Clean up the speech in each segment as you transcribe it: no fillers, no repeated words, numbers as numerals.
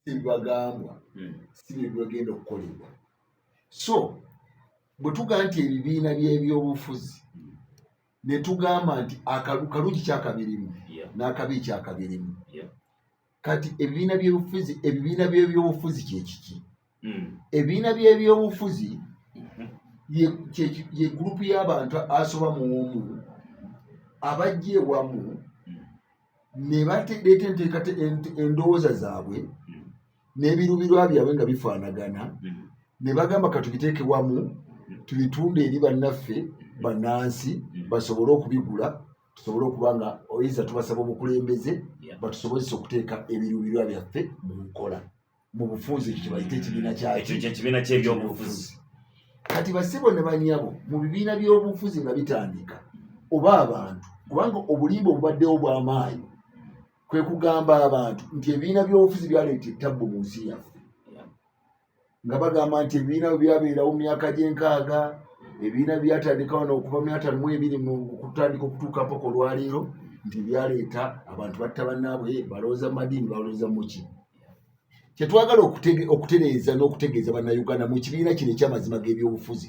Si bibagambwa, si bye bibagenda okukolebwa. So bwe tugamba nti ebibiina by'ebyobufuzi, ne tugamba nti kalungi kyakabirimu n'akabi kyakabirimu. Kati ebibiina by'obufuzi, ebibiina by'ebyobufuzi kyekiki? Ebibiina by'ebyobufuzi ye gurupu y'abantu asoba mu omu abajja ewamu ne baleeta endowooza zaabwe n'ebiruubirwa byabwe nga bifaanagana, ne bagamba, "Katubiteeke wamu, tubitunde eri bannaffe bannansi basobole okubigula, tusobole okuba nga oyinza tubasaba obukulembeze batusobozesa okuteeka ebiruubirwa byaffe mu nkola." Mu bufunze ekyo kyebayita ekibiina kyaki? Ekyo kyekibiina ky'ebyobufuzi. Kati basebo ne banyabo, mu bibiina by'obufuzi nga bitandika oba abantu, kubanga obulimba obubaddewo bw'amaanyi kwe kugamba abantu nti ebibiina by'obufuzi byaleeta ettabbu mu nsi yaffe, nga bagamba nti ebibiina bwe byabeerawo mu myaka gy'enkaaga, ebibiina byatandika wano okuva mu 52 mu kutandika okutuuka mpaka olwaleero, nti byaleeta abantu batta bannaabwe, balowooza mu madiini, balowooza muki. Kyetwagala okutereeza n'okutegeeza Bannayuganda mu kibiina kino ekyamazima g'ebyobufuzi,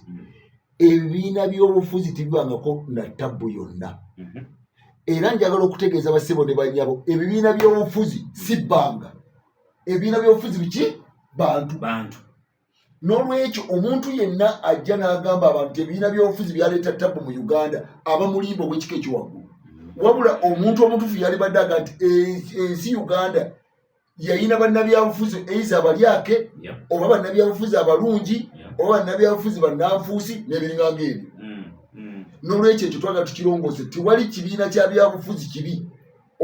ebibiina by'obufuzi tebibangako na tabbu yonna. Era njagala okutegeeza basebo ne banyabo, ebibiina by'obufuzi si bbanga. Ebibiina by'obufuzi biki? Bantu. Bantu. N'olwekyo omuntu yenna ajja n'agamba abantu nti ebibiina by'obufuzi byaleeta tabbu mu Uganda, aba mulimba obw'ekika ekiwaggulu. Wabula omuntu omutuufu yalibadde aga nti ensi Uganda yayina bannabyabufuzi, eiza abalyake oba bannabyabufuzi abalungi oba bannabyabufuzi bannanfuusi n'ebiringa ng'ebyo. N'olwekyo ekyo twagala tukirongoose. Tewali kibiina kya byabufuzi kibi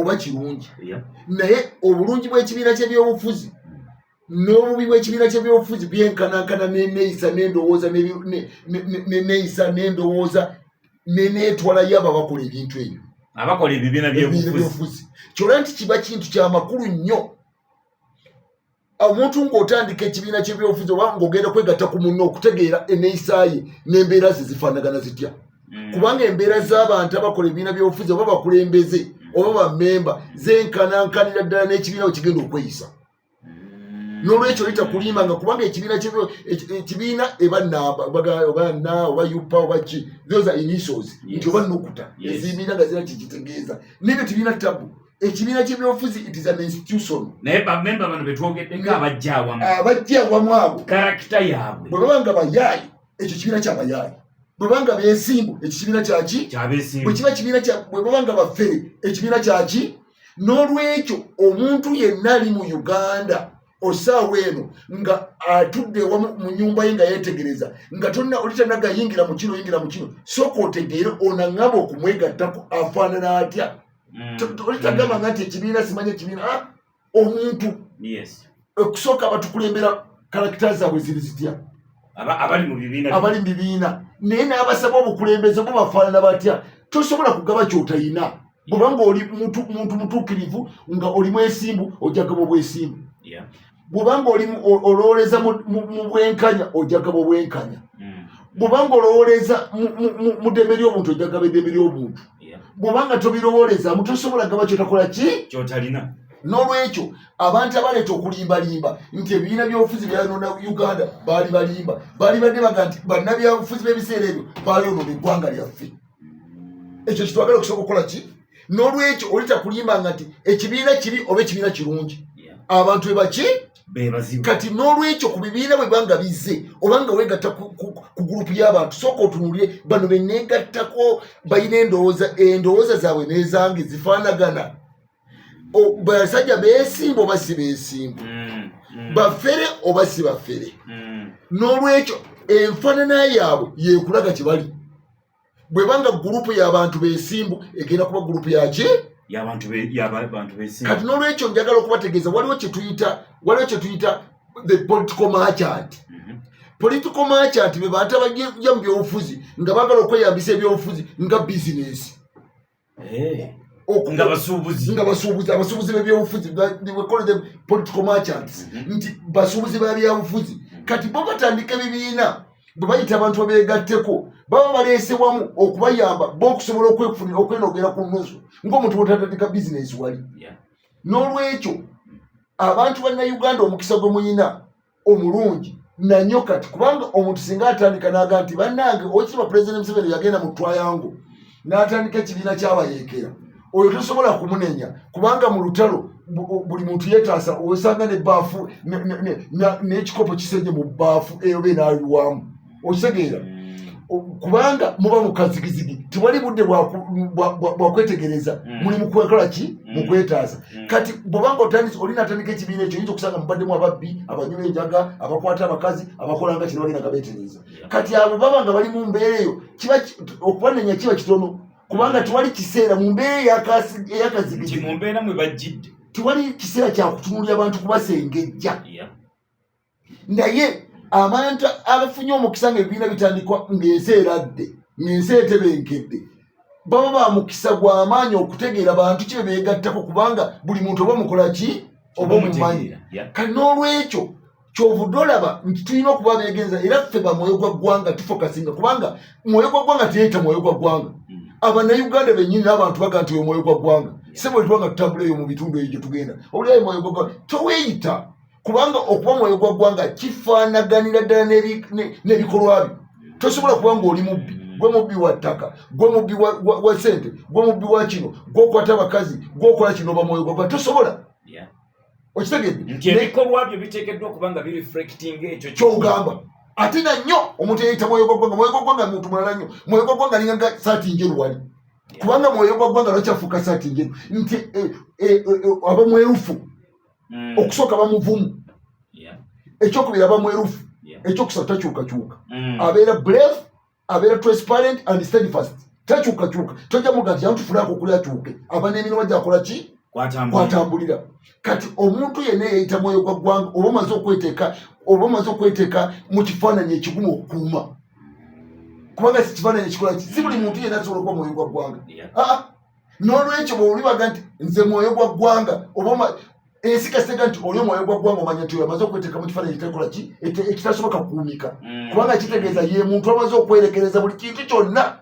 oba kirungi, naye obulungi bw'ekibiina ky'ebyobufuzi n'obubi bw'ekibiina ky'ebyobufuzi byenkanankana n'eneeyisa n'endowooza n'eneeyisa n'endowooza neneetwala y'abo abakola ebintu ebyo. Abakola ebibiina by'obufuzi. Ebyobufuzi. Kyolaba nti kiba kintu kyamakulu nnyo omuntu ng'otandika ekibiina ky'ebyobufuzi oba ng'ogenda kwegatta ku munno okutegeera enneeyisa ye n'embeera ze zifaanagana zitya, kubanga embeera z'abantu abakola ebibiina by'obufuzi oba bakulembeze oba bammemba zenkanankanira ddala n'ekibiina we kigenda okweyisa. N'olwekyo lita kulimba nga kubanga ekibiina ekibiina eba namba oba na oba yupa oba ki, those are initials, nti oba nukuta eziyimirira nga zira kikitegeeza n'ebyo tibiina tabu. Ekibiina ky'ebyobufuzi, it is an institution. Naye bamemba bano betwogeddeko abajja awamu, abajja awamu abo, character yaabwe, bwe baba nga bayaayi, ekyo kibiina kyabayaayi. Bwe baba nga beesimbu, ekyo kibiina kyaki? Kyabeesimbu. Bwe kiba kibiina kya, bwe baba nga bafere, ekibiina kyaki? N'olwekyo omuntu yenna ali mu Uganda osaawa eno nga atudde ewamu mu nyumba ye nga yeetegereza nga tonna oli tanagayingira mu kino, yingira mu kino, sooka otegeere onaŋŋamba okumwegattako afaanana atya. Oli tagamba nga nti ekibiina simanya ekibiina, ah, omuntu okusooka abatukulembera character zaabwe ziri zitya? Abali mu bibiina. Abali mu bibiina, naye n'abasaba obukulembeze bo bafaanana batya? Tosobola kugaba kyotayina. Bwobanga oli muntu mutuukirivu nga oli mwesimbu, ojja gaba obwesimbu. Bwobanga oli olowooleza mu bwenkanya, ojja gaba obwenkanya. Bwobanga olowooleza mu ddembe ly'obuntu, ojja gaba eddembe ly'obuntu. Bwobanga tobirowoolezaamu, tosobola gaba kyotakola ki? Kyotalina. N'olwekyo abantu abaleeta okulimbalimba nti ebibiina by'obufuzi byayonoona Uganda baali balimba. Baali badde baga nti bannabyabufuzi b'ebiseera ebyo bayonoona eggwanga lyaffe. Ekyo kitwagala okusobola okukola ki? N'olwekyo oli takulimbanga nti ekibiina kibi oba ekibiina kirungi. Abantu bebaki? Bebazibu. Kati n'olwekyo ku bibiina bwe banga bizze oba nga weegatta ku gurupu y'abantu, sooka otunulire bano beneegattako balina endowooza zaabwe n'ezange zifaanagana. Basajja beesimbu oba si beesimbu? Bafere oba si bafere? N'olwekyo enfaanana yaabwe yekulaga kye bali. Bwebanga gurupu y'abantu beesimbu, egenda kuba gurupu yaki? Y'abantu beesimbu. Kati n'olwekyo njagala okubategeeza waliwo kyetuyita the political merchant. Political merchant be bantu abajja mu byobufuzi nga baagala okweyambisa ebyobufuzi nga bizinesi. Nga basuubuzi. Nga basuubuzi, abasuubuzi b'ebyobufuzi. We call them political merchants, nti basuubuzi ba byabufuzi. Kati bo batandika ebibiina, bwe bayita abantu babeegatteko, baba baleese wamu okubayamba bo okusobola okwenogera ku nnusu ng'omuntu bw'otatandika bizinesi wali. N'olwekyo Abantu Bannayuganda, omukisa gwe muyina omulungi nanyo kati, kubanga omuntu singa atandika n'aga nti bannange, okiba Pulezidenti Museveni yagenda mu twayango n'atandika ekibiina ky'abayeekera, oyo tosobola kumunenya, kubanga mu lutalo buli muntu yeetaasa. Osanga nebbaafu n'ekikopo kisenye mu bbaafu eyo be n'ayiwamu, okitegeera? Kubanga muba mukazigizigi, tewali budde bwa kwetegereza. Muli mukwekola ki? Mu kwetaasa. Kati bwobanga otandise, oli natandika ekibiina ekyo, oyinza okusanga mubaddemu ababbi, abanywa enjaga, abakwata abakazi, abakolanga kino, bagenda nga beetereza. Kati abo baba nga bali mu mbeera eyo, kiba okubanenya kiba kitono, kubanga tewali kiseera mu mbeera Nti eyakazigizigi. Mu mbeera mwe bajjidde. Tewali kiseera kyakutunulira abantu kubasengejja. Naye abantu abafunye omukisa nga ebibiina bitandikwa ng'ensi eradde, ng'ensi etebenkedde, baba ba mukisa gw'amaanyi okutegeera bantu ki be beegattako, kubanga buli muntu oba mukola ki, oba omumanyi. Omutegeera. Kati n'olwekyo kyovudde olaba nti tulina okuba abeegenza, era ffe bamwoyo gwa ggwanga tufokasinga, kubanga mwoyo gwa ggwanga teyeyita mwoyo gwa ggwanga. Abannayuganda bennyini n'abantu baga nti oyo mwoyo gwa ggwanga. Sebo, tuba nga tutambula eyo mu bitundu eyo gye tugenda, olyayo mwoyo gwa ggwanga, toweeyita, kubanga okuba mwoyo gwa ggwanga kifaanaganira ddala n'ebikolwa byo. Tosobola kuba ng'oli mubbi, gwe mubbi wa ttaka, gwe mubbi wa sente, gwe mubbi wa kino, gwokwata abakazi, gwokola kino, oba mwoyo gwa ggwanga? Tosobola. Okitegedde? Nti ebikolwa byo biteekeddwa okuba nga bireflecting ekyo. Kyogamba ate na nnyo omuntu eyeyita mwoyo gwa ggwanga, mwoyo gwa ggwanga muntu mulala nnyo. Mwoyo gwa ggwanga alinganga saati njeru wali, kubanga mwoyo gwa ggwanga lwakyafuuka saati njeru? Nti aba mwerufu. Okusooka bamuvumu, ekyokubiri aba mwerufu, ekyokusatu takyukakyuka. Abeera brave, abeera transparent and steadfast, takyukakyuka. Tojja muga nti yantufunako okuli akyuke, aba n'emirimu gyakola ki? Kwatambulira. Kwatambulira. Kati omuntu yenna eyeyita mwoyo gwa ggwanga, oba omaze okweteeka mu kifaananyi ekigumu okukuuma, kubanga si kifaananyi ekikola ki, si buli muntu yenna asobola okuba mwoyo gwa ggwanga. Aa, n'olwekyo bwolibaga nti nze mwoyo gwa ggwanga, oba ensi kasitega nti oli omwoyo gwa ggwanga, omanya nti oyo amaze okweteeka mu kifaananyi ekitakola ki, ekitasoboka kukuumika, kubanga kitegeeza ye muntu amaze okwerekereza buli kintu kyonna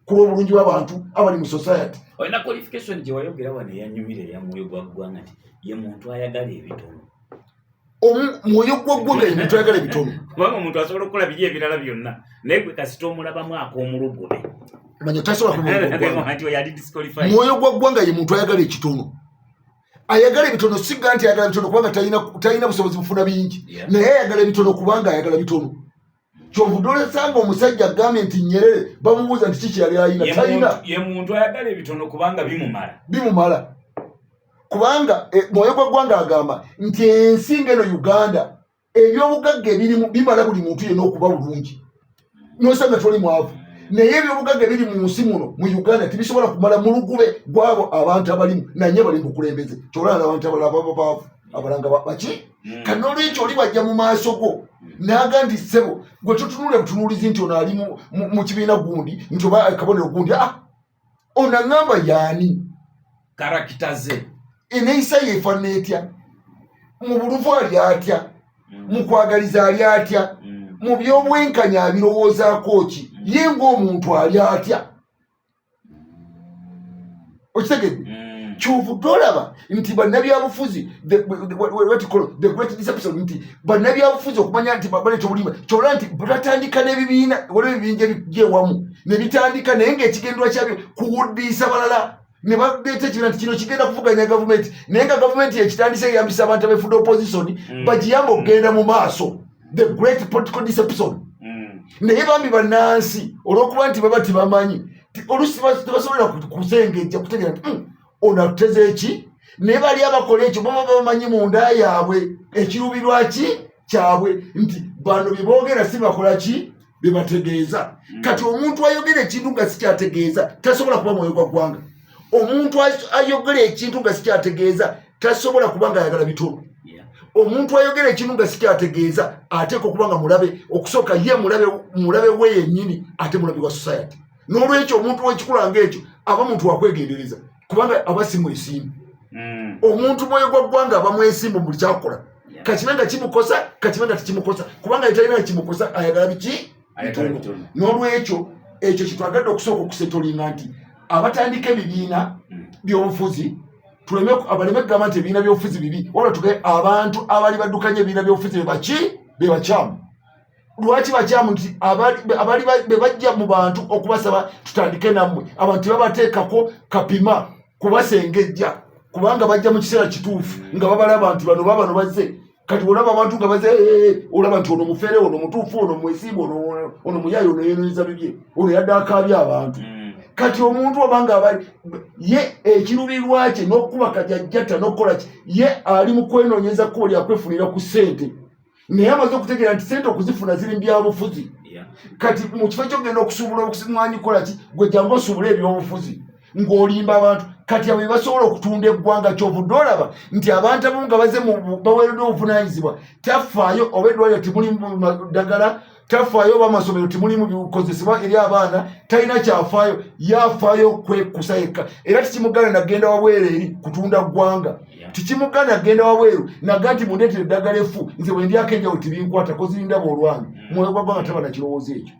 ku lw'obulungi bw'abantu abali mu society. Olina qualification gye wayogera wano eyanyumira, eya mwoyo gwa ggwanga, nti ye muntu ayagala ebitono. Mwoyo gwa ggwanga ye muntu ayagala ebitono. Kubanga omuntu asobola okukola biri ebirala byonna, naye gwe kasita omulabamu ak'omulugube, manya tasobola kuba mwoyo gwa ggwanga. Nti oyo ali disqualified. Mwoyo gwa ggwanga ye muntu ayagala ekitono, ayagala ebitono. Sigga nti ayagala bitono kubanga talina busobozi bufuna bingi, naye ayagala ebitono kubanga ayagala bitono. Kyovudde olesanga omusajja agambye nti Nyerere bamubuuza nti kiki yali ayina, Ye talina. Ye muntu ayagala ebitono kubanga bimumala. Bimumala, kubanga mwoyo gwa ggwanga agamba nti ensi ngeno Uganda, ebyobugagga ebirimu bimala buli muntu yenna okuba bulungi, nosanga toli mwavu, naye ebyobugagga ebiri mu nsi muno mu Uganda tebisobola kumala mulugube gwabo abantu abalimu nanye bali mu bukulembeze. Kyolaba abantu abalala baba baavu, abalanga baki. Kati n'olwekyo oli bajja mu maaso go naga nti ssebo, gwe totunula butunuulizi nti ono ali mu kibiina gundi, nti oba akabonero gundi. Ah, ono aŋŋamba yaani? Character ze. Eneeyisa ye efaanana etya? Mu buluvu ali atya? Mu kwagaliza ali atya? Mu byobwenkanya abirowoozaako ki? Ye ng'omuntu ali atya? Okitegedde? Kyovudde olaba nti bannabyabufuzi, what you call the great deception, nti bannabyabufuzi okumanya nti baleeta obulimba, kyolaba nti batandika n'ebibiina, waliwo ebibinja ebijja ewamu ne bitandika, naye ng'ekigendwa kyabyo kuwuddiisa balala, ne baleeta ekibiina nti kino kigenda kuvuganya gavumenti, naye nga gavumenti ekitandise eyambisa abantu abefudde opposition bagiyamba okugenda mu maaso, the great political deception. Naye bambi bannansi, olw'okuba nti baba tebamanyi, oluusi tebasobola kusengejja kutegeera nti ono atuteze eki, naye bali abakola ekyo baba bamanyi munda yaabwe ekiruubirwa ki kyabwe, nti bano bye boogera si bakola ki bye bategeeza. Kati omuntu ayogera ekintu nga sikyategeeza tasobola kuba mwoyo gwa ggwanga. Omuntu ayogera ekintu nga sikyategeeza tasobola kuba nga ayagala bitono. Omuntu ayogera ekintu nga sikyategeeza ateeka okuba nga mulabe. Okusooka ye mulabe, mulabe we yennyini, ate mulabe wa society. N'olwekyo omuntu w'ekikula ngaekyo aba muntu wakwegendereza, kubanga aba si mwesimbu. Omuntu mwoyo gwa ggwanga aba mwesimbu mu buli kyakola, kakibe nga kimukosa, kakibe nga tekimukosa, kubanga ye talina kimukosa, ayagala biki? Ayagala bitono. Bitono. N'olwekyo ekyo kyetwagadde okusooka okusetolinga, nti abatandika ebibiina byobufuzi. Tuleme abaleme kugamba nti ebibiina by'obufuzi bibi, wabula tugaye abantu abali baddukanya ebibiina by'obufuzi be baki? Be bakyamu. Lwaki bakyamu? Nti abali be bajja mu bantu okubasaba tutandike nammwe, abantu tebabateekako kapima kubasengejja, kubanga bajja mu kiseera kituufu nga babalaba nti bano babano bazze. Kati olaba abantu nga baze, eh, eh, olaba nti ono mufere, ono mutuufu, ono mwesimbu, ono muyayi, ono yenoyeza bibye, ono yadde akaabya abantu. Kati omuntu obanga abali ye ekirubirwa kye n'okukuba kajajjata n'okukola ki, ye ali mu kwenonyeza kkubo lyakwefunira ku ssente, naye amaze okutegeera nti sente okuzifuna ziri mu byabufuzi. Kati mu kifo kyokugenda okusuubula obusimwanyi kukola ki, gwe jangu osuubule ebyobufuzi ng'olimba abantu. Kati abo bebasobola okutunda eggwanga. Kyovudde olaba nti abantu abamu nga baze baweereddwa obuvunaanyizibwa, tafaayo oba eddwaliro temulimu ddagala, tafaayo oba amasomero temulimu bikozesebwa eri abaana, talina kyafaayo, yafaayo kwekusa yekka. Era tikimugana nagenda wabweru eri kutunda ggwanga, tikimugana genda wabweru naga nti mundeetere eddagala effu, nze bwe ndyako enjawulo tibinkwata kozirindaba olwange. Mwoyo gwa ggwanga taba nakirowoozo ekyo,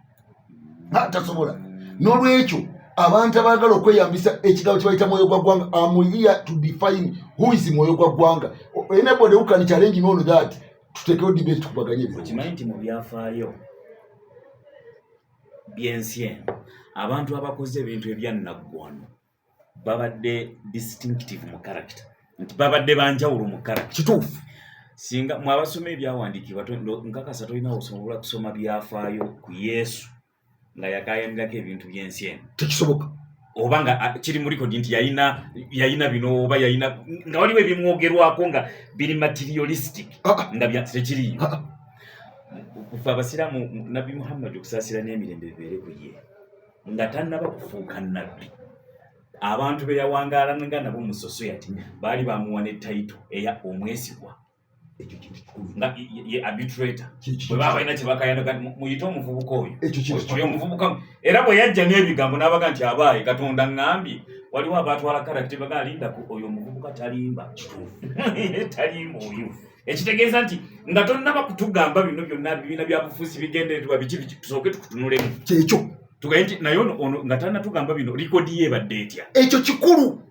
tasobola. N'olwekyo abantu abaagala okweyambisa ekigambo kyebayita mwoyo gwa ggwanga, am here to define who is mwoyo gwa ggwanga. Anybody who can challenge me on that, tutekewo debate, tukubaganye ebirowoozo. Okimanyi nti mu byafaayo by'ensi eno, abantu abakoze ebintu ebyannaggwano babadde distinctive mu character, nti babadde banjawulo mu character. Kituufu. Singa mwabasoma ebyawandiikibwa, nkakasa tolina osobola kusoma byafaayo ku Yesu nga yakayanirako ebintu by'ensi eno. Tekisoboka. Oba nga kiri mu record nti yalina bino, oba yalina nga waliwo ebimwogerwako nga biri materialistic, nga tekiriyo. Kufe abasiraamu, Nabbi Muhammad, okusaasira n'emirembe bibeere ku ye, nga tannaba kufuuka nabbi, abantu be yawangaalanga nabo mu society baali bamuwa ne title eya omwesigwa. Ekyo kintu kikulu. Nga ye arbitrator. Kiki? Bwe baba balina kyebakayana, muyite omuvubuka oyo. Ekyo kintu oyo kikulu. Omuvubuka era bwe yajja n'ebigambo n'abaga nti abaaye Katonda ŋŋambye, waliwo abatwala character baga lindaku, oyo omuvubuka talimba. Talimba oyo. Ekitegeeza nti nga tonnaba kutugamba bino byonna, bibiina byabufuzi bigendererwa biki biki, tusooke tukutunulemu. Kyekyo. Tugaye nti naye ono nga tannatugamba bino, record ye ebadde etya? Ekyo kikulu.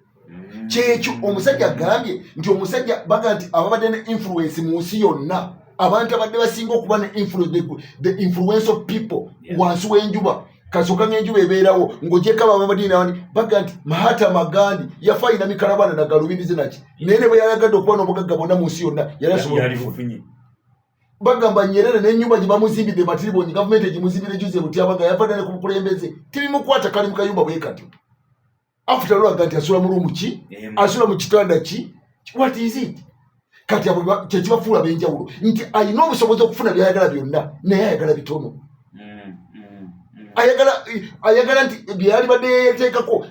Kyekyo omusajja agambye nti omusajja baga nti ababadde ne influence mu nsi yonna, abantu abadde basinga okuba ne influence, the influence of people wansi w'enjuba, kasooka ng'enjuba ebeerawo, ng'ogyeko abo abamadiini abandi, baga nti Mahatma Gandhi yafa ayina mikalabana na galubindi naki, naye ne bwe yayagadde okuba n'obugagga bwonna mu nsi yonna, yali asobola yali okufuna. Bufunye. Bagamba Nyerere n'ennyumba gye bamuzimbidde matiribonyi, gavumenti egimuzimbire juze butyaba, nga yava ddala ku bukulembeze, tebimukwata, kali mu kayumba bwe katyo. After all, aga nti asula mu room ki? Emu. Asula mu kitanda ki? What is it? Kati abo kyekibafuula b'enjawulo nti alina obusobozi okufuna byayagala byonna, naye ayagala bitono. Ayagala nti byeyalibadde yeyeteekako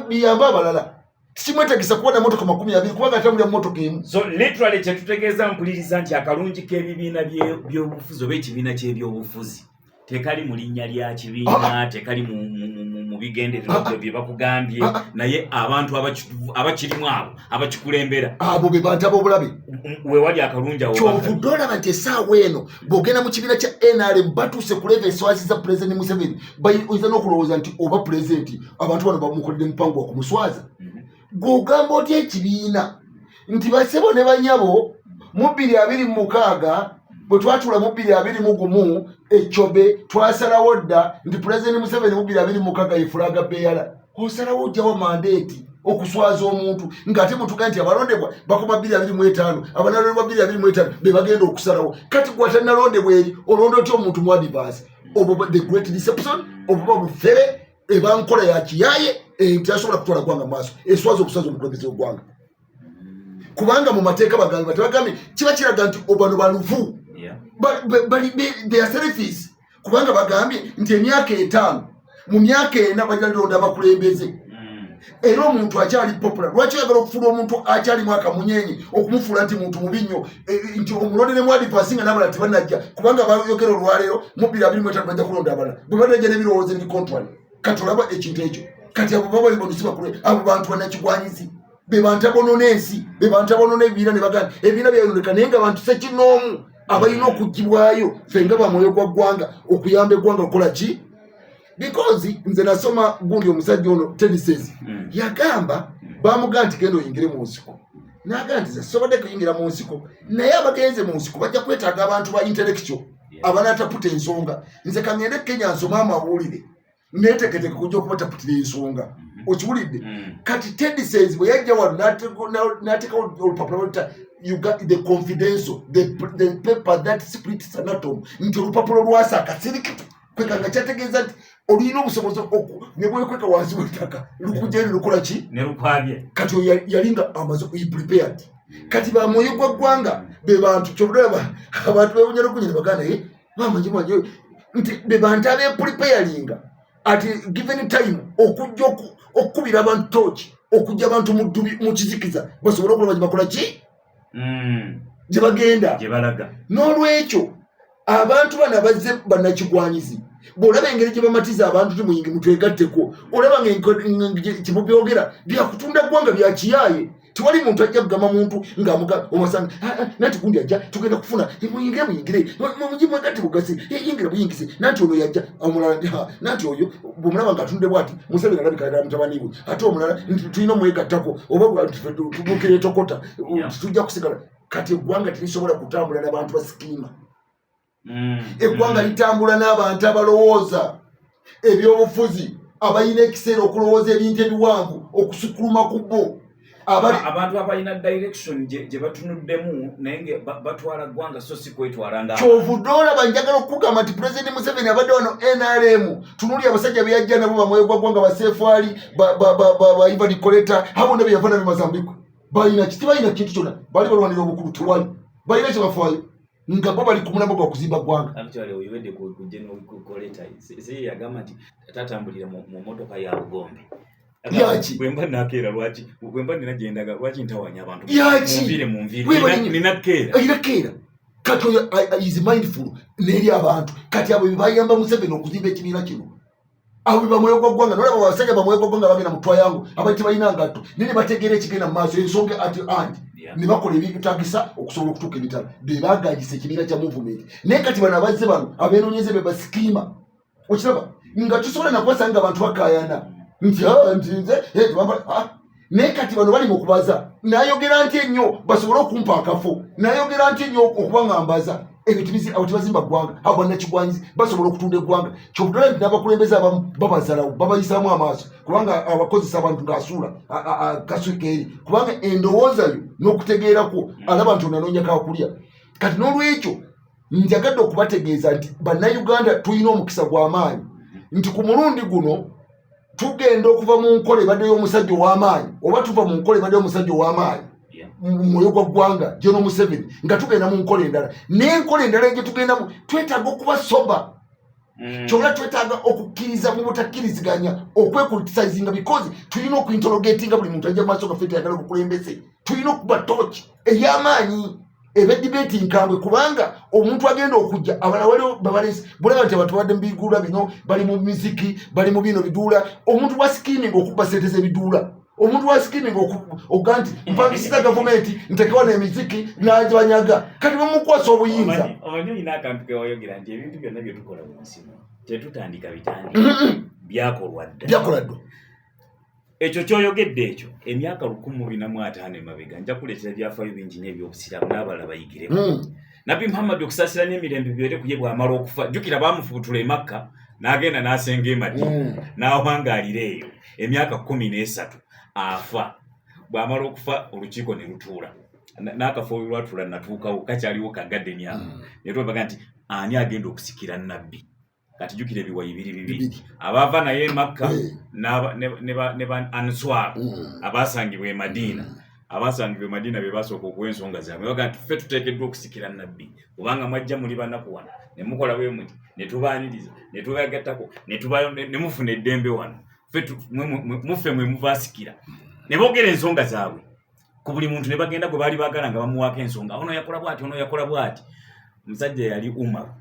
biyambe abalala. Tikimwetagisa kuba na motoka 20, kubanga atambulira mu motoka emu. So literally kyetutegeeza, mpuliriza, nti akalungi k'ebibiina by'obufuzi oba ekibiina ky'ebyobufuzi tekali mu linnya lya kibiina, tekali mu bigendererwa bye bakugambye, naye abantu abakirimu, abo abakikulembera, abo be bantu ab'obulabe. Wewali akalungi awo. Kyovudde olaba nti essaawa eno bw'ogenda mu kibiina kya NRM, batuuse ku level eswaziza Pulezidenti Museveni. Bayinza n'okulowooza nti oba pulezidenti abantu bano bamukoledde mupango wa kumuswaza. Gw'ogamba otya ekibiina nti basebo ne banyabo, mu 2026 bwe twatuula mu 2021 ekyobe, twasalawo dda nti Pulezidenti Museveni mu 2026 ye flag bearer? Osalawo ojjawo mandate okuswaza omuntu, ng'ate mutuga nti abalondebwa bakoma 2025, abanalondebwa 2025 be bagenda okusalawo. Kati gwatanalondebwa eri olonda otya omuntu mu advance? Obwo the great deception, obuba bufere, eba nkola ya kiyaye nti asobola kutwala ggwanga maaso, eswaza okuswaza omukulembeze w'eggwanga, kubanga mu mateeka bagamba tebagambye, kiba kiraga nti obano baluvu. They are selfish, kubanga bagambye nti emyaka 5, mu myaka 4 bajja londa abakulembeze. Era omuntu akyali popular, lwaki oyagala okufuula omuntu akyalimu akamunyenye okumufuula nti muntu mubi nnyo, nti omulonderemu advance nga n'abalala tebanajja? Kubanga bayogera olwaleero, mu 2025 bajja kulonda abalala bwe banajja n'ebirowoozo ebiri contrary. Kati olaba ekintu ekyo. Kati abo babali bono si bakulu, abo bantu bannakigwanyizi, be bantu abonona ensi, be bantu abonona ebibiina, ne bagamba ebibiina byayononeka, naye nga bantu sekinoomu abalina okugibwayo ffe nga bamwoyo gwa ggwanga okuyamba eggwanga okukola ki? Because nze nasoma gundi omusajja ono Tedises, yagamba Bamugamba nti genda oyingire mu nsiko, n'agamba nti nze sisobodde kuyingira mu nsiko, naye abagenze mu nsiko bajja kwetaaga abantu ba intellectual abanaataputa ensonga. Nze kaŋŋende Kenya nsome amawulire, neeteketeke kujja okubataputira ensonga. Okiwulidde? Kati Teddy Seezi bwe yajja wano n'ateekawo olupapula lweta The Confidential, the paper that splits an atom, nti olupapula olwasa akasirikitu, kweka nga kyategeeza nti olulina obusobozi ne bwekweka wansi w'ettaka lukujja eri lukola ki? Ne lukwabye. Kati oyo yali nga amaze, he prepared. Kati bamwoyo gwa ggwanga be bantu kyobulaba abantu bewunya nokunya ne bagamba, naye bamanyi manyi nti be bantu abepreparinga at given time okujja okukubira abantu tooki, okujja abantu mu ddubi, mu kizikiza, basobole okulaba gye bakola ki, gye bagenda, gye balaga. N'olwekyo abantu bano abazze bannakigwanyizi, bw'olaba engeri gye bamatiza abantu ti muyingi mutwegatteko, olaba nga kimubyogera byakutunda ggwanga, byakiyaaye. Tewali muntu ajja kugamba muntu ng'amuga omasanga nanti gundi ajja tugenda kufuna, muyingire muyingire mwegatte bugasi, yingira buyingizi, nanti ono yajja omulala nti, "Ha, nanti oyo bwomulaba ng'atunde bwati Museveni alabika ayagala mutabani we, ate omulala nti tulina omwegattako oba nti ffe tubuukira etokota tujja kusigala." Kati eggwanga terisobola kutambula n'abantu basikiima. Eggwanga litambula n'abantu abalowooza ebyobufuzi, abalina ekiseera okulowooza ebintu ebiwanvu okusukkuluma ku bo abali Abantu abalina direction gye batunuddemu, naye nga batwala ggwanga so si kwetwala nga Kyovudde olaba njagala okukugamba nti Pulezidenti Museveni abadde wano NRM, tunuli abasajja beyajja nabo bamwoyo gwa ggwanga, basefuali ba Ivan Koleta, abo bonna beyava nabo Mazambique, balina ki? Tebalina kintu kyonna. Bali balwanira obukulu, tewali balina kyebafaayo nga bo bali ku mulambo gwa kuzimba ggwanga. Actually, oyogedde ku General Koleta, si yagamba nti tatambulira mu motoka ya bugombe? Yaki? Bwemba nakeera lwaki, bwemba nina gyendaga lwaki ntawanya abantu? Yaki? Munviire, munviire. Webali nnyo. Nina keera. Era keera. Kati oyo is mindful n'eri abantu. Kati abo bebayamba Museveni okuzimba ekibiina kino, abo be bamwoyo gwa ggwanga. Nolaba abasajja bamwoyo gwa ggwanga bagenda mu twayango, abali tebalina ngatto, naye ne bategeera ekigenda mu maaso, ensonga at hand, ne bakola ebitagisa okusobola okutuuka emitala. Be bagagisa ekibiina kya movement. Naye kati bano abazze bano abenoonyeza be basikiima, okiraba nga tusobola nakwasa nga abantu bakayana nti, "Ah, nti nze eh, ah." Naye kati bano bali mu kubaza, nayogera nti ennyo basobole okumpa akafo, nayogera nti ennyo okuba nga mbaza ebyo. Abo tebazimba ggwanga, abo bannakigwanyizi basobola okutunda eggwanga. Kyobudala nti n'abakulembeze abamu babazalawo, babayisaamu amaaso, kubanga abakozesa abantu ng'asuula kaswika eri, kubanga endowooza yo n'okutegeerakwo alaba nti onanoonya kakulya. Kati n'olwekyo njagadde okubategeeza nti Bannayuganda tulina omukisa gw'amaanyi nti ku mulundi guno tugenda okuva mu nkola ebadde y'omusajja ow'amaanyi, oba tuva mu nkola ebadde y'omusajja ow'amaanyi, mu mwoyo gwa ggwanga General Museveni, nga tugenda mu nkola endala. N'enkola endala gye tugendamu twetaaga okuba sober. Kyobula twetaaga okukkiriza mu butakkiriziganya, okwecriticinga, because tulina okuinterrogatinga buli muntu ajja mu maaso gaffe teyagala obukulembeze. Tulina okuba toki ey'amaanyi eba debate nkambwe, kubanga omuntu agenda okujja abalala waliwo babalesi bulaba nti abantu babadde mu biguula bino, bali mu miziki, bali mu bino biduula. Omuntu wa scheming okubba sente z'ebiduula, omuntu wa scheming okuga nti mpangisiza gavumenti ntekewa n'emiziki n'agibanyaga, kati bamukwasa obuyinza. Omanyi olina akantu kewayogera nti ebintu byonna bye tukola mu nsi muno tetutandika bitandika, byakolwa dda. Byakola dda. Ekyo kyoyogedde ekyo emyaka 1450 emabega, nja kuleetera ebyafaayo bingi nnyo ebyobusiraamu n'abalala bayigiremu. Nabbi Muhammadi, okusaasira n'emirembe bibeere ku ye, bw'amala okufa, jjukira baamufuutula e Makka n'agenda n'asenga e Madiina, n'awangaalira eyo emyaka 13. Afa, bw'amala okufa olukiiko ne lutuula. N'akafo we lwatuula natuukawo, kakyaliwo kagadeni ako. Ne tubaga nti ani agenda okusikira nabbi? Kati jjukira ebiwayi biri bibiri: Bibiri. Abaava naye e Makka ne ba Answar abasangibwa e Madiina. Abasangibwa e Madiina be basooka okuwa ensonga zaabwe, baga nti ffe tuteekeddwa okusikira nabbi, kubanga mwajja muli banaku wano ne mukola bwe muti, ne tubaaniriza, ne tubagattako, ne mufuna eddembe wano. Ffe muffe mwe muvaasikira. Ne boogera ensonga zaabwe ku buli muntu, ne bagenda gwe baali baagala nga bamuwaako ensonga, ono yakola bw'ati, ono yakola bw'ati. Omusajja yali Umar,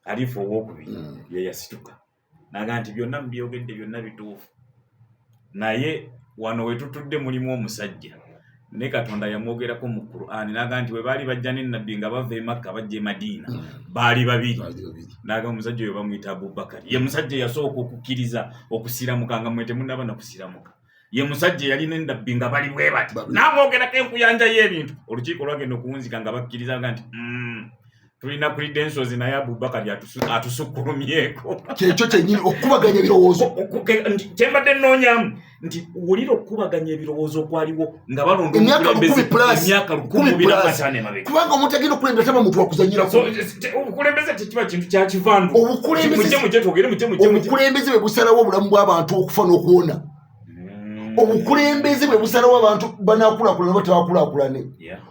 alifa owokubiri, ye yasituka naga nti byonna mubyogedde byonna bituufu, naye wano we tutudde mulimu omusajja ne Katonda yamwogerako mu Qur'ani, naga nti bwe baali bajja ne nabbi nga bava e Makka bajja e Madiina, baali babiri. Baali babiri. Naga omusajja oyo bamuyita Abubakari, ye musajja eyasooka okukkiriza okusiramuka nga mwe temunnaba na kusiramuka. Ye musajja eyalina endabbi nga bali bwe bati namwogerako enkuyanja y'ebintu. Olukiiko lwagenda okuwunzika nga bakkirizaga nti tulina credentials, naye Abubakari atusukkulumyeko. Kyekyo kyennyini, okukubaganya ebirowoozo. Kyembadde nnoonyamu nti wulira okukubaganya ebirowoozo okwaliwo nga balonda emyaka omukulembeze 1000 plus, emyaka 1000 15 emabega. Kubanga omuntu agenda okulembera taba muntu wakuzanyirako. So, obukulembeze tekiba kintu kya kivandu. Obukulembeze mujje mujje twogere, mujje mujje mujje. Obukulembeze bwe busalawo obulamu bw'abantu, okufa n'okuwona. Obukulembeze bwe busalawo abantu banaakulaakulana oba tebakulaakulane.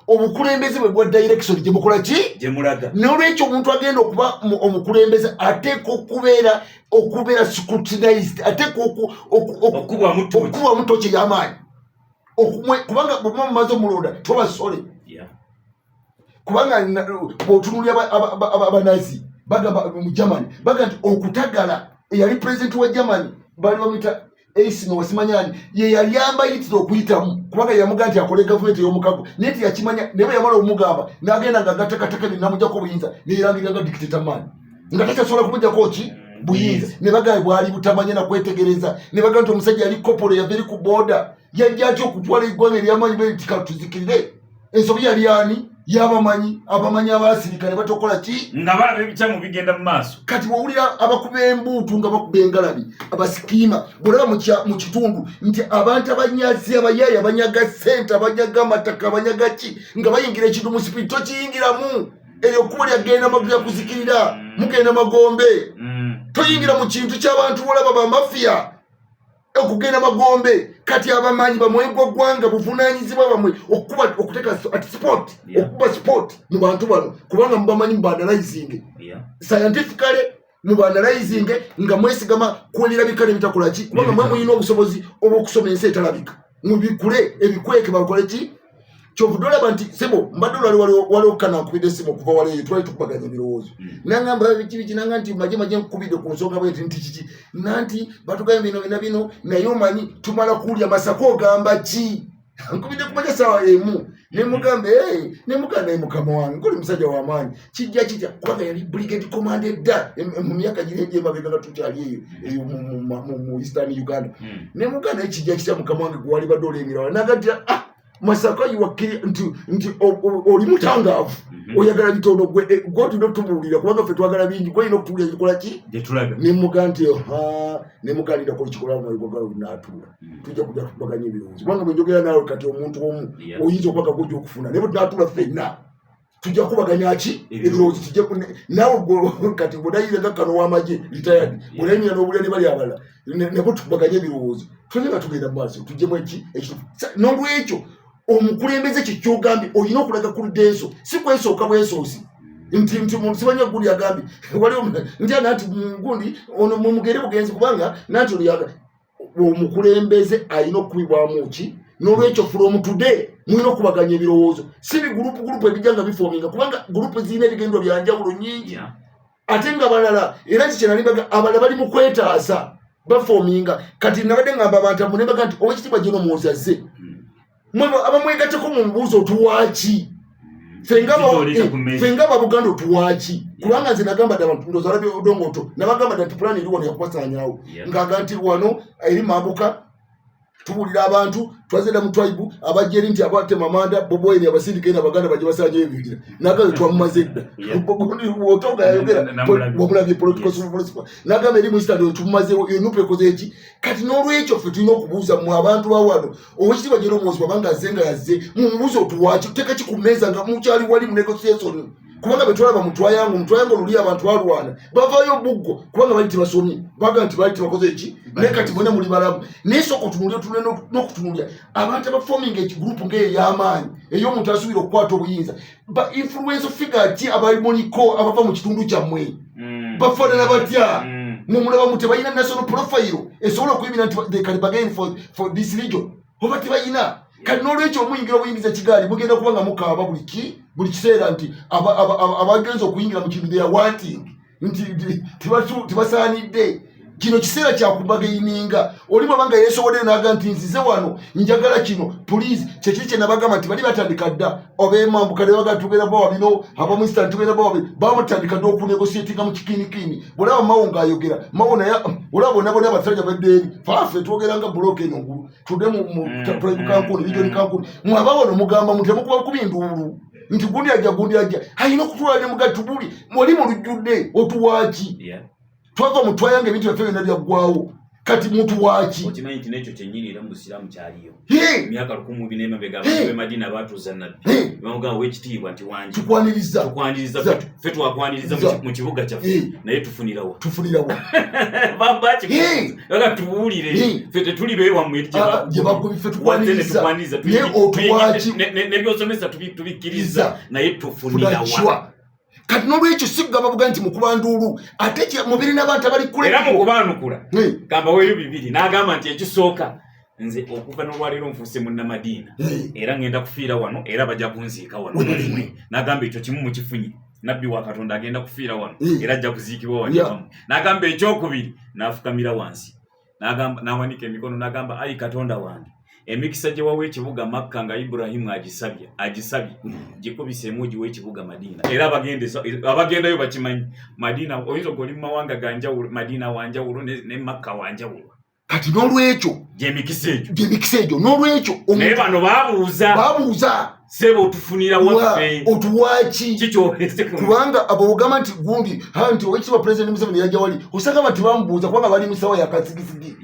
Obukulembeze bwe bwa direction gye mukola ki? Gye mulaga. N'olwekyo omuntu agenda okuba omukulembeze ateeka okubeera scrutinized, ateeka okukubwamu ttooki. Okukubwamu ttooki ey'amaanyi. Kubanga bw'omuba mumaze omulonda tobasole. Kubanga bw'otunuulira abanazi bagamba mu Germany, baga nti okutagala eyali president wa Germany bali bamuyita Eisenhower, simanyani, ye yali ambayitira okuyitamu, kubanga yamugaa nti akole gavumenti ey'omukago, naye teyakimanya. Naye bwe yamala omugamba n'agenda nga agatakataka namujjako obuyinza, neyerangirira nga dictator man, nga takyasobola kumujjako ki buyinza. Ne bagamba bwali butamanya nakwetegereza, ne bagamba nti omusajja yali kopolo, yava eri ku booda, yajja atya okutwala eggwanga eryamaanyi bwe tuzikirire? Ensobi yali ani? Yabamanyi, abamanyi abaasirika ne batokola ki? Nga balaba ebikyamu bigenda mu maaso. Kati bwowulira abakuba embuutu nga bakuba engalabi, abasikiima, bwolaba mu kitundu nti abantu abanyazi, abayaaya, abanyaga ssente, abanyaga amataka, abanyaga ki, nga bayingira ekintu mu speed, tokiyingiramu. Eryo kkubo lyagenda lya kuzikirira, mugenda magombe. Toyingira mu kintu ky'abantu bolaba bamafiya okugenda magombe. Kati abamanyi bamwoyo gwa ggwanga, buvunaanyizibwa bamwe okukuba, okuteeka at spot, okukuba spot mu bantu bano, kubanga mubamanyi, mubaanalyzing scientifically, mubaanalyzing nga mwesigama ku ebirabika n'ebitakola ki, kubanga mwe mulina obusobozi obw'okusoma ensi etalabika. Mubikule ebikweke, bakole ki? Kyovudde olaba nti sebo mbadde olwali waliwo kana nkubidde essimu okuva wali eyo, twali tukubaganya ebirowoozo. Nangamba biki biki, nanga nti maje maje nkubidde ku nsonga bweti nti kiki, nanti batugambye bino bina bino, naye omanyi tumala kuwulya Masaka ogamba ki? Nkubidde kumaja saawa emu, nemugamba, "Hey," nemugamba, naye mukama wange goli musajja w'amaanyi, kijja kitya? Kubanga yali brigade commander edda mu myaka giri egyemabega nga tukyali eyo eyo mu Eastern Uganda. Nemugamba, naye kijja kitya mukama wange gwe wali badde olengera? Naga nti, ah, Masaka yuwakiri nti oli mutangaavu. Oyagala bitono gwe, gwe olina otubuulira, kubanga ffe twagala bingi, gwe olina okutubuulira kikola ki. Gye tulaga. Nemuga nti ha, nemuga ndindako olukikola omwoyo gwagala lunaatuula. Tujja kujja tukubaganya ebirowoozo, kubanga bwe njogera naawe kati omuntu omu oyinza okuba nga gwojja okufuna, naye bwe tunaatuula ffenna tujja kubaganya ki? Ebirowoozo. Ebirowoozo tujja naawe kati bw'onayiza nga kano w'amagye retired, bw'onayimira n'obulya ne bali abalala nabo tukubaganya ebirowoozo, tuli nga tugenda mu maaso tuggyemu eki ekituufu. N'olwekyo omukulembeze kyekyogambye olina okulaga ku ludenso, si kwesooka bwesoosi nti muntu simanya gundi agambye waliwo nti ana nti gundi ono mumugere bugenzi, kubanga nanti ono yaga omukulembeze alina okukubibwamu ki. N'olwekyo from today mulina okubaganya ebirowoozo, si bigurupu gurupu ebijja nga biforminga, kubanga gurupu zirina ebigendwa byanjawulo nyingi. Ate nga balala era kikyenalimbaga abalala bali mu kwetaasa baforminga. Kati nabadde ngamba abantu abo nembaga nti owekitiibwa gino Muhoozi azze, mwe abamwegatteko mu mubuuzo otuwaaki? Kituleeta ku mmeeza. Ffe nga Ababuganda otuwaaki? Kubanga nze nagamba dda abantu, ndowooza alabye Odongoto, nabagamba dda nti pulaani eri wano yakubasaanyaawo. Ng'aga nti wano eri mambuka tubuulira abantu twazenda mu tribe abajja eri nti abatema amanda boboeni abasindika eno Abaganda bajje basaanyeyo ebibira, nagamba twamumaze dda. Otonga yayogera. Wamulabye political philosopher nagamba eri mu Eastern tumumazeewo, enupu ekoze eki. Kati n'olwekyo ffe tulina okubuuza mmwe abantu ba wano, owekitiibwa General Muhoozi bwabanga azze nga yazze, mumubuuze otuwaaki, tuteeka ki ku mmeeza nga mukyali wali mu negotiation? Kubanga bwe twalaba mu triangle luli abantu balwana bavaayo buggo, kubanga bali tebasomye, baga nti bali tebakoze eki, naye kati mwena muli balamu. Naye sooka otunulire, otunule n'okutunulira abantu abaforminga ekigurupu ng'eyo ey'amaanyi ey'omuntu asuubira okukwata obuyinza, ba influence figure ki abali muliko abava mu kitundu kyammwe? Bafaanana batya? Mumulaba mu tebalina national profile esobola okuyimira nti they can bargain for this region, oba tebalina? Kati n'olwekyo omuyingira obuyingiza ekigaali, mugenda kuba nga mukaaba buli ki buli kiseera nti abagenza okuyingira mu kintu they are wanting nti tebasaanidde. Kino kiseera kyakubargaininga. Oli bwaba nga yeesoboddeyo n'aga nti nzize wano njagala kino, please. Kyekiri kye nabagamba nti bali batandika dda obemambuka nebaga tugenda bawa bino, abamusitani tugenda bawa bino, bamutandika dda okunegotiatinga mu kikinikini. Bwolaba Mawo ng'ayogera, Mawo naye olaba bonna bonna abasajja badde eri faafe twogera nga bulooka eno ngulu tudde mu tribe kankuni, region kankuni. Mwaba wano mugamba muti temukuba kubi nduulu nti gundi ajja, gundi ajja, alina okutwala ne mugatubuli mwoli mu lujjudde otuwaaki. Twava mu twayanga ebintu byaffe byonna byaggwawo, kati mutuwaaki? Okimanyi nti n'ekyo kyennyini era mu busiraamu kyaliyo? Emyaka 1400 emabega abantu b'e Madina baatuuza Nabbi, bamugamba w'ekitiibwa nti wangi. Tukwaniriza. Tukwaniriza, ffe twakwaniriza mu kibuga kyaffe, naye tufunirawa? Tufunirawa? Baga tubuulire, ffe tetuli beewammwe. Ah, gye bakubi ffe tukwaniriza, naye otuwaaki? Nebyosomesa tubikkiriza, naye tufunirawa? Funakwa. Kati n'olwekyo si kugamba buga nti mukuba nduulu, ate mubiri n'abantu abali kule. Era mu kubaanukula gambaweeyo bibiri, n'agamba nti ekisooka, nze okuva n'olwaleero nfuuse munnamadiina, era ngenda kufiira wano, era bajja kunziika wano. N'agamba ekyo kimu mukifunye, nabbi wa Katonda agenda kufiira wano, era ajja kuziikibwa wano ewammwe. N'agamba ekyokubiri, n'afukamira wansi, n'agamba, n'awanika emikono n'agamba, ayi Katonda wange, emikisa gye wawa ekibuga Makka nga Iburahimu agisabye agisabye, gikubiseemu ogiwa ekibuga Madiina. Era abagendayo bakimanyi, Madiina oyinza ogoli mu mawanga ganjawulo, Madiina wanjawulo ne Makka wanjawulo. Kati n'olwekyo gyemikisa egyo. Gyemikisa egyo. N'olwekyo naye bano babuuza. Babuuza. Sebo, otufunira waffe? Otuwaaki? Kikyolese. Kubanga abo ogamba nti gundi ha nti owekitiibwa Pulezidenti Museveni yajja wali, osanga bati bamubuuza kubanga bali musawa yakazigisigi.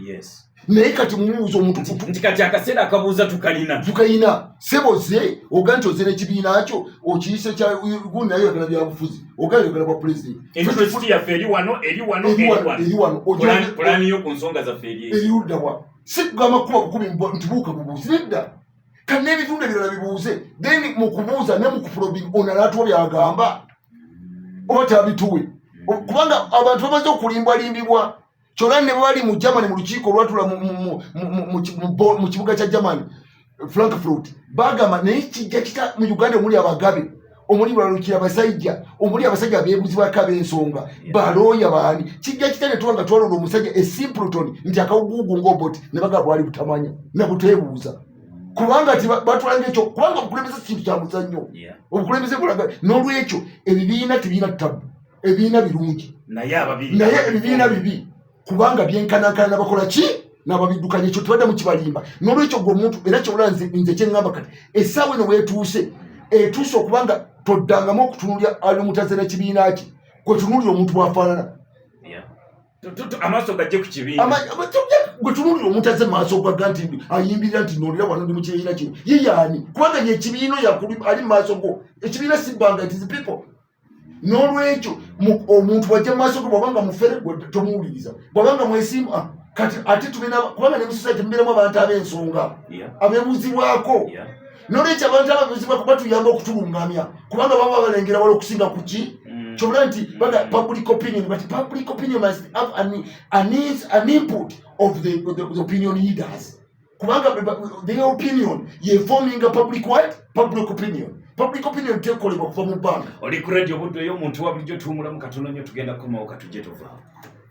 Naye kati mumubuuza omuntu nti kati akaseera akabuuza tukalina. Tukayina. Sebo ze oga nti oze n'ekibiina kyo okiyise kya gundi, naye oyagala byabufuzi, oga oyagala bwa pulezidenti. Interest yaffe eri wano, eri wano, eri eri wano. Wano. Eri wano. Pulaani yo ku nsonga zaffe eri eri. Eri luddawa? Si kugamba kuba bukubi nti buuka bubuuzi, nedda. Kati n'ebitundu ebirala bibuuze, then mu kubuuza ne mu kuprobing ono alaatuwa byagamba oba tabituwe. Kubanga abantu bamaze okulimbwalimbibwa kyonna ne bali mu Germany mu lukiiko olwatula mu kibuga kya Germany, Frankfurt, bagamba naye kijja kita mu Uganda omuli abagabe, omuli balukira abasajja, omuli abasajja abeebuzibwako ab'ensonga, balooya baani, kijja kita ne tuba nga twalonda omusajja e simpleton nti akawuguugu ng'Obote, ne bagamba bwali butamanya nabuteebuuza, kubanga ti batwalanga ekyo, kubanga obukulembeze si kintu kya muzannyo. Obukulembeze bulaga. N'olwekyo ebibiina tebirina tabu, ebibiina birungi. Naye ababiri Naye ebibiina bibi kubanga byenkanankana nabakola ki nababiddukanya, ekyo tebadde mukibalimba. N'olwekyo gwe omuntu era kyobula nze kyeŋŋamba kati essaawa eno weetuuse, etuuse okubanga toddangamu okutunulya ali mutaze n'ekibiina kye, gwe tunuulira omuntu bw'afaanana. Yeah. Amaaso gajje ku kibiina. Gwe tunuulira omuntu azze mu maaso gaga nti ayimbirira nti nolera wano ndi mu kibiina kino, ye yaani? Kubanga ye ekibiina oyo ali mu maaso go, ekibiina si bbanga, it is people. N'olwekyo omuntu wajja mu maaso go, bw'abanga mufere gwe tomuwuliriza, bw'abanga mwesimbu, ah, kati ate tubina kubanga ne mu society mubeeramu abantu ab'ensonga abeebuuzibwako. N'olwekyo abantu ababuuzibwako batuyamba okutulungamya kubanga baba balengera wala okusinga ku ki kyobula nti baga public opinion, but public opinion must have an input of the opinion leaders, kubanga their opinion yeforminga public what? Public opinion. Public opinion tekolebwa kuva mu bbanga. Oli ku radio Buddo ey'omuntu wa bulijjo. Tuwumulamu katono nnyo, tugenda kukomawo, katujje tovaawo.